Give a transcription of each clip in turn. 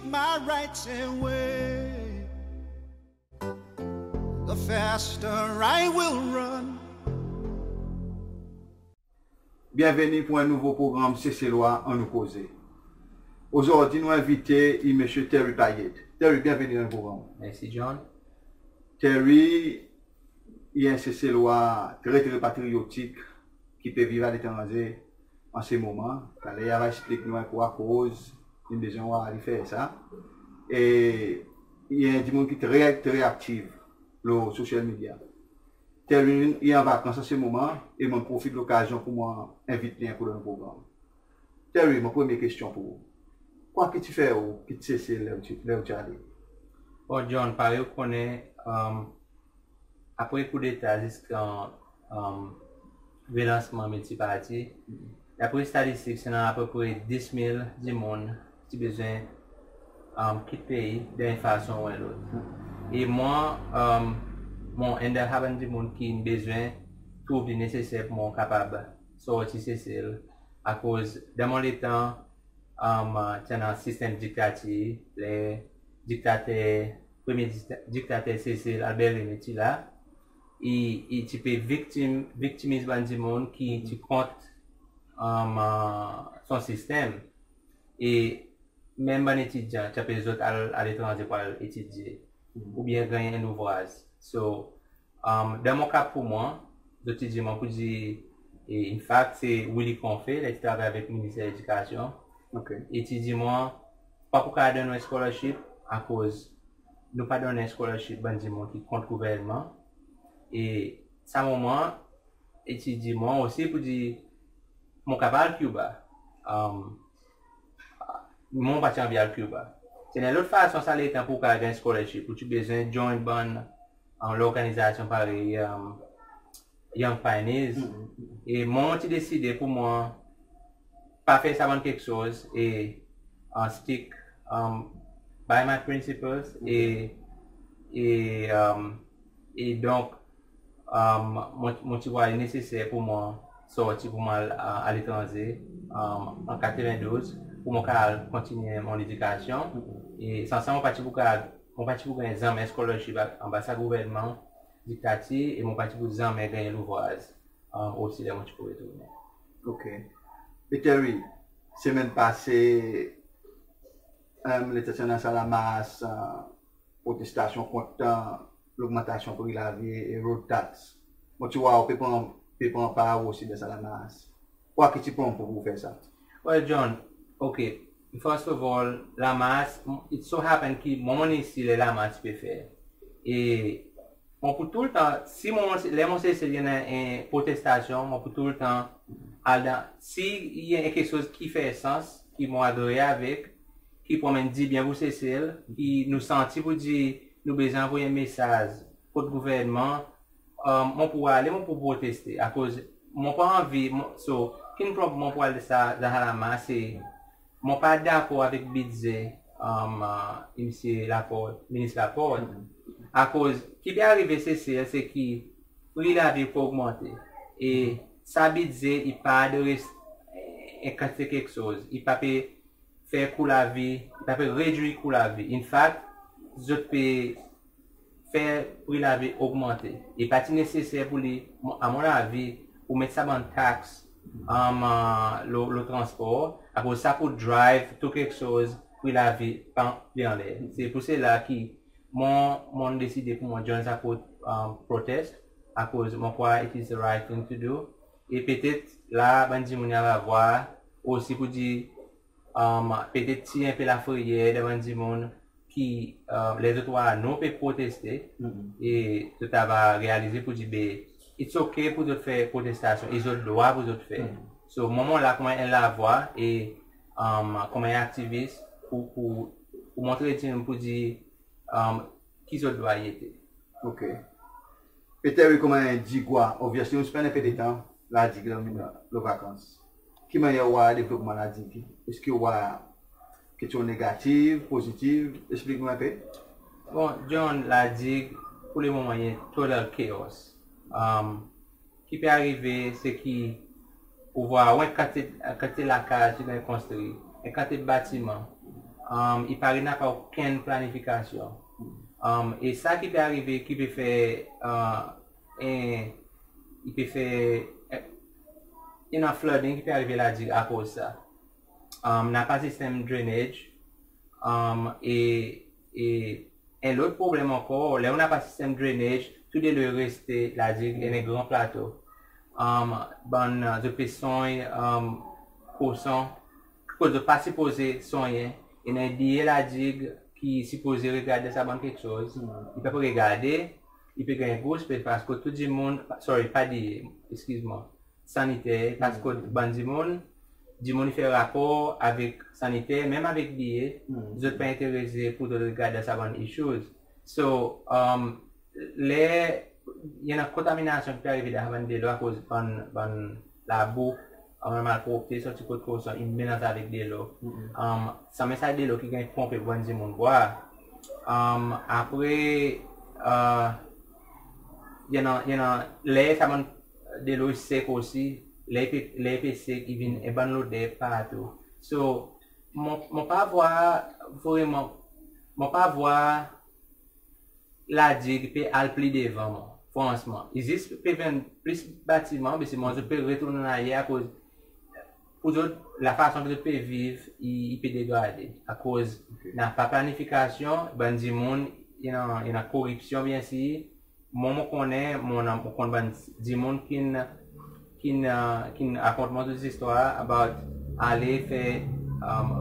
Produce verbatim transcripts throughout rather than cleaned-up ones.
My rights away, the faster I will run. Byenveni pour en nouvo progranm Seselwa Annou Koze. Ozordi nou envite i Msye Terry Payet. Terry, byenveni dan progranm. Mersi, John. Terry i en Seselwa tre, tre patriyotik ki pe viv aletranze an se moman. Taler i ava eksplik nou en kou akoz in bezwen war li fer sa. E i en dimoun ki tre, tre aktiv lo social media. Terry i an vakans an se moman e mon profit lokazyon pour mwan envit li en kou dan nou progranm. Terry, mon premye kestyon pour ou. Kwa ki ti fer ou kit Sesel ler ou ti, ler ou ti ale? Bon, John, parey ou konnen, um, apre koudeta ziska, um, relansman miltiparti, dapre statistik, ti annan apepre dis mil dimoun ki ti bezwen, um, kit pei dan en fason ou en lot. E mwan, um, mon enn dan sa bann dimoun ki'n bezwen trouv li neseser pour mwan kapab sorti Sesel, akoz dan mon letan, um, ti annan sistenm diktatir, ler diktater, premye dikta-, diktater Sesel, Albert René ti la, i, i ti pe viktim, viktimiz bann dimoun ki ti kont, um, son sistenm. E menm bann etidyan ti pe zot al aletranze pour al etidye oubyen ganny en louvraz. So, um, dan mon ka pour mwan, zot ti dir mwan pour dir, e, in fact, se Willy Confe, ler i ti travay avek Minister Ledikasyon. Ok. I ti dir mwan, pa pou kapab donn nou en scholarship, akoz nou pa donn en scholarship bann dimoun ki kont gouvernman. E sa moman, i ti dir mwan osi pour dir mon kapab al Cuba. Um, mon pa ti anvi al Cuba. Ti annan lot fason sa letan pour kapab ganny scholarship, ou ti bezwen join bann, um, lorganizasyon parey, um, Young Pioneers. Mm, mm, mm. E mon ti deside pour mwan pa fer sa bann keksoz e, uh, stick, um, by my principles. E, e, um, e donk, um, mon, mon ti war li neseser pour mwan sorti pour mwan al, uh, aletranze, um, an katrevendouz, pour mwan kapab al kontinyen mon ledikasyon. E san sa mon pa ti pou kapab, mon pa ti pou ganny zanmen scholarship a-, anba sa gouvernman diktatir e mon pa ti pou zanmen ganny louvraz, um, osi ler mon ti pou retounen. Ok. E Terry, semenn pase, um, letan ti annan sa lamars, uh, protestasyon kont, uh, logmantasyon pri lavi e road tax. Mon ti war ou pe pran, pe pran par osi dan sa lamars. Kwa ki ti pran ou pour fer sa? Well, John, ok. First of all, lamars, it so happen ki mwan mon'n isi ler lamars pe fer. E mon pou toultan, si mon, ler mon Sesel i annan en protestasyon, mon pou toultan al dan, si i annan keksoz ki fer sans, ki mon agree avek, ki pou anmenn dibyen pour Sesel, ki nou santi pour dir nou bezwen anvoy en mesaz kot gouvernman, um, mon pou ale, mon pou proteste, akoz mon pa anvi, mon, so, ki'n pran mwan pour al sa, sa lamars, se mon pa dakor avek bidze, um, uh, Msye Laporte, Minis Laporte. Mm. Akoz ki pe arive Sesel, se ki pri lavi pe ogmante. E sa bidze i pa adres en kantite keksoz, i pa pe fer kou lavi, i pa pe redwir kou lavi. In fact, zot pe fer pri lavi ogmante. E pa ti neseser pour li, a mon avi, pour met sa bann tax, um, uh, lo, lo transpor, akoz sa pou drive tou keksoz, pri lavi pa pli anler. Se pour sela ki mon, mon deside pour mwan join sa pro-, um, protest, akoz mon krwar it is the right thing to do. E petet la bann dimoun i ava war osi pour dir, um, petet tir en pe lafreyer dan bann dimoun ki, uh, ler zot war nou pe proteste, e zot ava realize pour dir, be, it's ok pour zot fer protestasyon, i zot drwa pour zot fer. So, mwan mon la konman en lavwa e, um, konman en aktivis pour, pour, pour montre dimoun pour dir, um, ki zot drwa i ete. Ok. Peter, wi, konman en Digwa, obviously, nou ti pran en pe letan La Digue lo, lo vakans. Ki mannyer ou war devlopman La Digue? Eski ou war keksoz negatif, pozitif? Eksplik nou en pe. Bon, John, La Digue, pour le moman, i en total chaos. Um, ki pe arive, se ki ou war, wi, en kantite, en kantite lakaz ki ganny konstri, en kantite batiman. I parey napa okenn planifikasyon. E sa ki pe arive, ki pe fer, i pe fer en flooding ki pe arive La Digue akoz sa. Napa sistenm drainage. E, e en lot problenm ankor, ler ou napa sistenm drainage, tou delo i reste La Digue, i annan en gran plato. Bann, zot pe sonny koson, kot zot pa sipoze sonnyen. I annan DA La Digue ki sipoze regard sa bann keksoz. I pa pe regarde, i pe ganny gous, pe pas kot tou dimoun, sorry, pa DA, eskiz mwan, saniter, pas kot bann dimoun, dimoun i fer rapor avek saniter, menm avek DA, zot pa enterese pour zot regard sa bann issues. So, ler i annan kontaminasyon ki pe arive dan bann delo akoz bann, bann labou, bann malpropte sorti kot koson, i melanz avek delo. Sanmenm sa delo ki ganny ponpe pour bann dimoun bwar. Apre, i annan, i annan, ler sa bann delo i sek osi, ler i pe, ler i pe sek, i vin en bann loder partou. So, mon, mon pa vwar vreman, mon pa vwar La Digue pe al pli devan, mwan, fransman. I zis pe vin plis batiman, be selman zot pe retourn an aryer akoz pour zot, lafason ki zot pe viv, i, i pe degrade. Akoz napa planifikasyon, bann dimoun, i annan, i annan koripsyon, byensir. Mwan, mon konnen, mon, mon konn bann dimoun ki'n, ki'n, ki'n rakont mwan zot zistwar about ale fer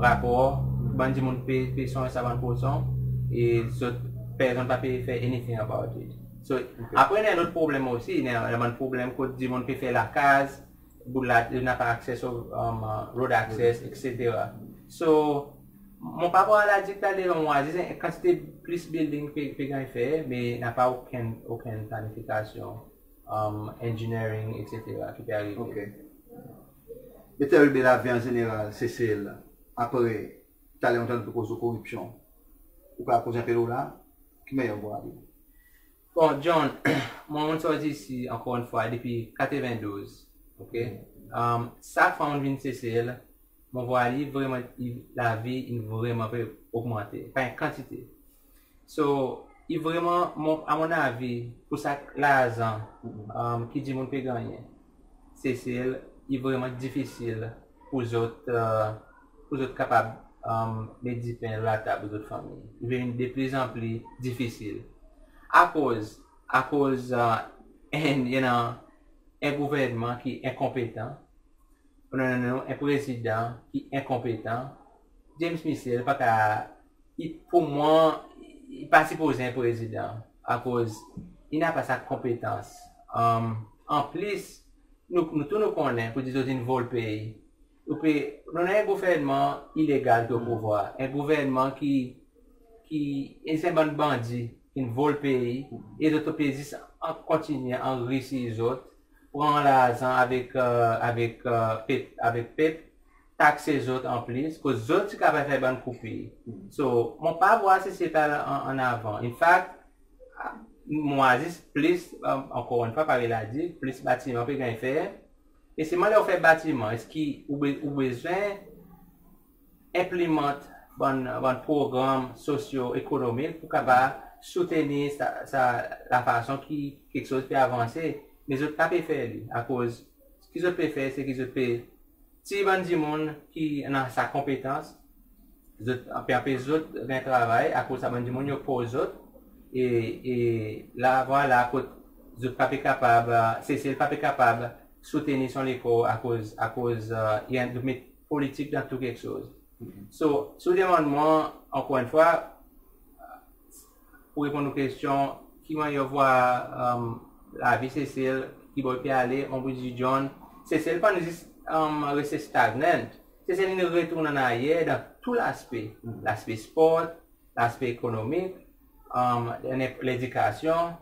rapor, bann dimoun pe, pe sonny sa bann koson, e zot, personn pa pe fer anything about it. So, apre, i annan lot problenm osi, i annan bann problenm kot dimoun pe fer lakaz, bout la, napa access, road access, et cetera. So, mon pa vwar La Digue pe al devan, mon vwar zis en kantite plis building pe, pe ganny fer, me napa okenn, okenn planifikasyon, engineering, et cetera, ki pe arive. Be, Terry, be lavi an zeneral Sesel, apre taler nou tann ou pe koz lo koripsyon, ou kapab koz en pe lo la, ki mannyer ou vwar li? Bon, John, mwan, mon'n sorti isi, ankor enn fwa, depi katrevendouz, ok? Sak fwa mon'n vin Sesel, mon vwar li vreman, lavi in vreman pe ogmante, par en kantite. So, i vreman, mon, a mon avi, pour sa larzan ki dimoun pe gannyen, Sesel, i vreman difisil pour zot, pour zot kapab met dipen lo latab pour zot fanmir. I vin de plizanpli difisil. Akoz, akoz, en, i annan en gouvernman ki enkonpetan, nou annan en prezidan ki enkonpetan. James Michel pa ka, i, pour mwan, i pa sipoze en prezidan, akoz i napa sa konpetans. Anplis, nou, nou tou nou konnen, pour dir zot in vol pei. Ou pe, nou annan en gouvernman ilegal ki o pouvwar, en gouvernman ki, ki, e se bann bandi ki'n vol pei, e zot pe zis kontinyen anrisi zot, pran larzan avek, avek pep, avek pep, takse zot anplis, kot zot ti kapab fer bann koupir. So, mon pa vwar Sesel pe al an, an avan. In fact, mon vwar zis plis, ankor enn fwa, parey La Digue, plis batiman pe ganny fer. E selman ler ou fer batiman, eski ou be-, ou bezwen enplimant bann, bann progranm sosyo-ekonomik pour kapab soutenir sa, sa lafason ki keksoz pe avanse? Me zot pa pe fer li, akoz ki zot pe fer, se ki zot pe tir bann dimoun ki annan sa konpetans, zot, pe anpes zot ganny travay, akoz sa bann dimoun i opoz zot, e, e la, vwala, kot zot pa pe kapab, Sesel pa pe kapab soutenir son lekor akoz, akoz i annan, zot met politik dan tou keksoz. So, si ou demann mwan, ankor enn fwa, pour reponn ou kestyon, ki mannyer ou vwar lavi Sesel, ki bor i pe ale, mon pou dir, John, Sesel pa'n zis reste stagnant. Sesel in retourn an aryer dan tou laspe. Laspe spor, laspe ekonomik, dan ledikasyon,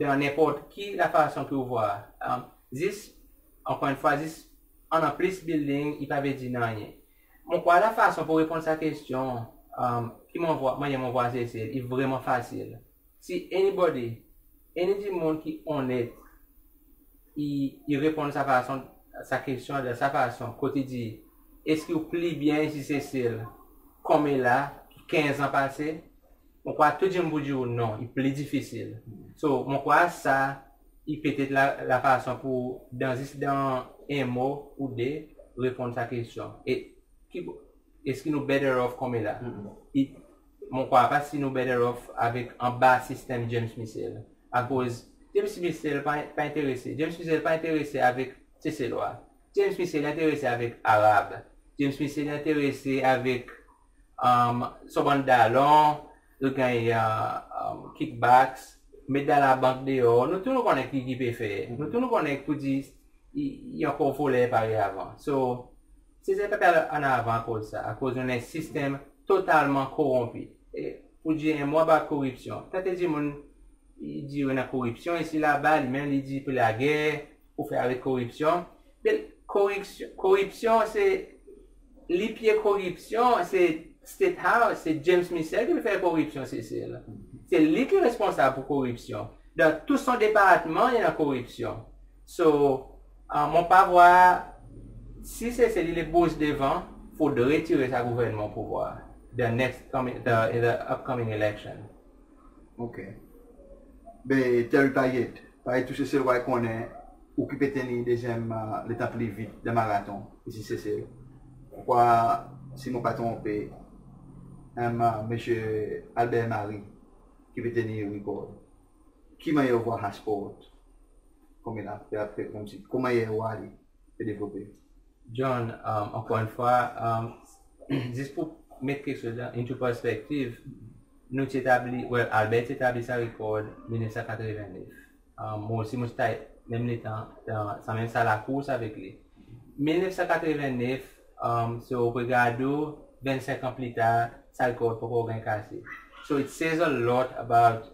dan nenport ki lafason ki ou vwar. Zis, ankor enn fwa, zis annan plis building, i pa vedir nanryen. Mon krwar lafason pour reponn sa kestyon, ki mon vwar, mannyer mon vwar Sesel, i vreman fasil. Si anybody, any dimoun ki onnet, i, i reponn sa fason, sa kestyon dan sa fason, kot i dir, eski ou pli byen isi Sesel konmela kenz an pase, mon krwar tou dimoun pou dir ou non, i pli difisil. So mon krwar sa i petet la, lafason pou dan zis dan en mo ou de reponn sa kestyon. E ki, eski nou better off konmela? I, mon krwar pa si nou better off avek anba sistenm James Michel. Akoz James Michel pa, pa enterese. James Michel pa enterese avek Seselwa. James Michel enterese avek Arab. James Michel enterese avek um, son bann dalon, zot ganny uh, um, kickbacks, met dan labank deor. Nou tou nou konnen ki, ki pe fer. Nou tou nou konnen pou dir i, i ankor voler parey avan. So Sesel pa pe al an avan akoz sa, akoz nou annan en sistenm totalman koronpi. E pou dir en mo about koripsyon, kantite dimoun i dir ou annan koripsyon isi laba, li menm li dir pou lager, pou fer aret koripsyon. Me koripsyon, koripsyon se lipye koripsyon, se State House, se James Michel ki pe fer koripsyon Sesel. Se li ki responsab pou koripsyon. Dan tou son departman i annan koripsyon. So uh, mon pa vwar, si Sesel i le bouz devan, fodre retire sa gouvernman o pouvwar the next coming, the, in the upcoming election. Ok. Be Terry Payet, parey tou Seselwa i konnen ou ki pe tenir dezyenm uh, letan pli vit dan maraton isi Sesel. Mon krwar, si mon pa tronpe, um, uh, Msye Albert Marie ki pe tenir rekord. Ki mannyer ou vwar sa sport konmela, pe apre konmsi, ki mannyer ou vwar li pe devlope? John, um, ankor enn fwa, um, zis pou met keksoz into perspective, nou ti etabli, well, Albert ti etabli sa rekord mil nef san katreven nef. Um, mwan osi mon ti menm letan, dan sa menm sal lakours avek li. Mil nef san katreven nef, um, so ou pe gard ou, vennsenk an pli tar, sa rekord pa ankor ganny kase. So it says a lot about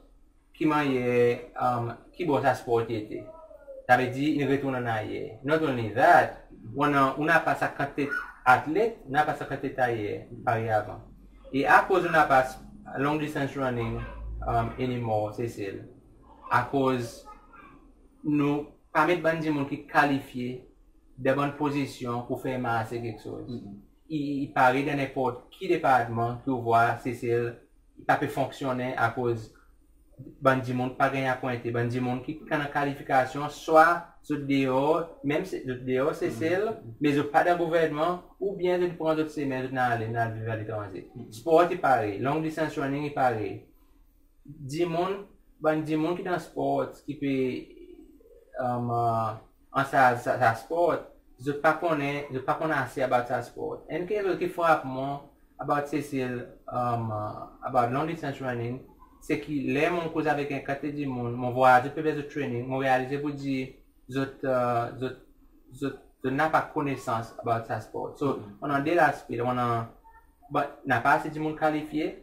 ki mannyer, um, ki bor sa sport i ete. Savedir in retourn an aryer. Not only that, ou napa sa kantite atlet, ou napa sa kantite tayer parey avan. E akoz ou napa long distance running, um, anymore Sesel, akoz nou pa met bann dimoun ki kalifye dan bann pozisyon pou fer marse keksoz. I, i parey dan nenport ki departman ki ou vwar Sesel i pa pe fonksyonnen akoz bann dimoun pa ganny apwente, bann dimoun ki, ki annan kalifikasyon, swa zot deor, menm si zot deor Sesel, me zot pa dan gouvernman, oubyen zot pran zot semen, zot al, al viv aletranze. Sport i parey, long distance running i parey. Dimoun, bann dimoun ki dan sport, ki pe, um, uh, ansarz sa, sa sport, zot pa konnen, zot pa konn ase about sa sport. Enn keksoz ki frap mwan about Sesel, um, uh, about long distance running, se ki ler mon koz avek en kantite dimoun, mon vwar zot pe fer zot training, mon realize pou dir zot, uh, zot, zot, zot napa konesans about sa sport. So, ou annan de laspe, ou annan, but napa ase dimoun kalifye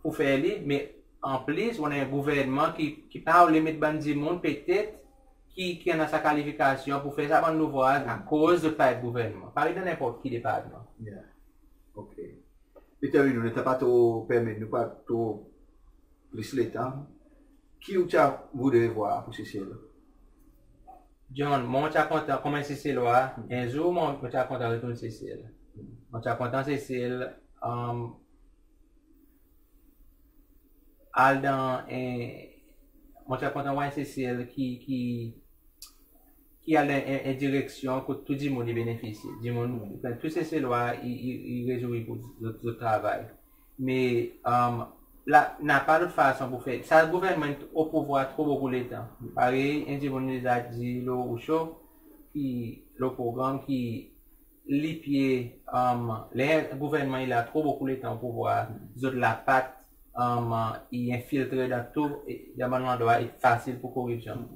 pou fer li, me an plis ou annan en gouvernman ki, ki pa oule met bann dimoun petet ki, ki annan sa kalifikasyon pou fer sa bann louvraz akoz zot pa et gouvernman. Parey dan nenport ki departman. Yeah. Ok. Peter, nou letan pa tro permet, nou pa tro plis letan. Ki ou ti a voudre vwar pour Sesel? John, mon ti a kontan konman Seselwa, en zour mon, mon ti a kontan retourn Sesel. Mon ti a kontan Sesel, um, al dan en, mon ti a kontan vwar en Sesel ki, ki, ki al dan en, en direksyon kot tou dimoun i benefisye. Dimoun, tou Seselwa i, i, i rezouir pour zot, zot travay. Me, um, la, napa lot fason pou fer. Sa gouvernman o pouvwar tro bokou letan. Parey en dimoun deza dir lo ou show, ki, lo progranm ki lipye, um, ler gouvernman i la tro bokou letan o pouvwar, zot lapat, um, i enfiltre dan tou, e, dan bann landrwa i fasil pour koripsyon.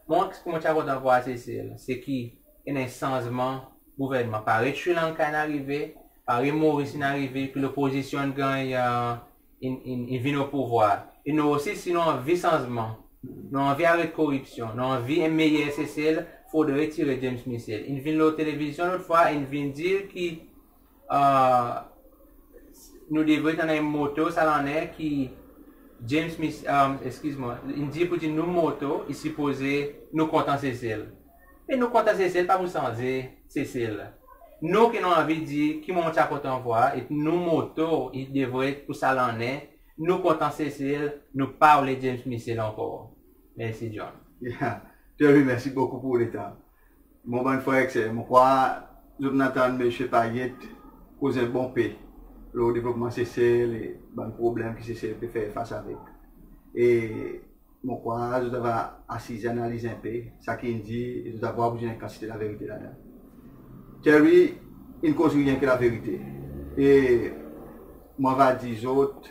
Mwan, ki mon ti a kontan vwar Sesel, se ki i annan en sanzman gouvernman. Parey Sri Lanka in arive, parey Moris in arive, ki lopozisyon in ganny, uh, in, in, in vin o pouvwar. E nou osi, si nou anvi sanzman, nou anvi aret koripsyon, nou anvi en meyer Sesel, fodre retire James Michel. In vin lo televizyon lot fwa, in vin dir ki, uh, nou devret annan en moto sa lannen ki James Mis-, um, eskiz mwan, in dir pou dir nou moto i sipoze nou kontan Sesel. Me nou kontan Sesel pa pou sanze Sesel. nou ki nou anvi dir ki mon ti a kontan vwar, e nou moto i devret pour sa lannen, nou kontan Sesel, nou pa oule James Michel ankor. Mersi, John. Yeah. Terry, mersi bokou pour letan. Mon bann frer ek ser, mon krwar zot in antann Msye Payet koz en bon pe lo devlopman Sesel e bann problenm ki Sesel pe fer fas avek. E mon krwar zot ava asize analiz en pe sa ki in dir, e zot ava vwar pour dir en kantite laverite ladan. Terry in koz ryen ki laverite. E mon ava dir zot,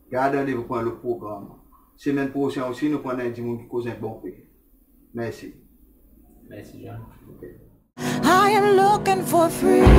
gard randevou pour en lot progranm. Semenn prosenn osi nou pou annan en dimoun ki koz en bon pe. Mersi. Mersi, John. OK. I am looking for freedom.